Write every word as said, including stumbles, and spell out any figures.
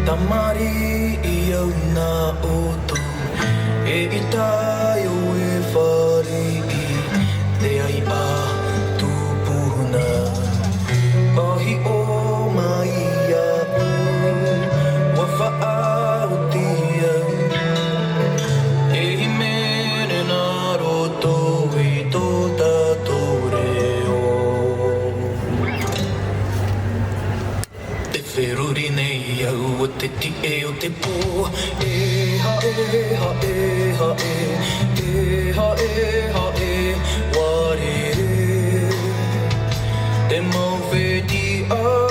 Tamariʻi au nā ʻoutou, eʻita e fāriʻi i te aiʻa tupuna. Pāhiʻo mai iāʻu, ʻua faʻaoti au, e hīmene nā roto i tō tātou reo. E feruri nei au o te tiʻe o te pō. E haʻe, haʻe, haʻe, e haʻe, haʻe, ʻua rere. Te mau fetiʻa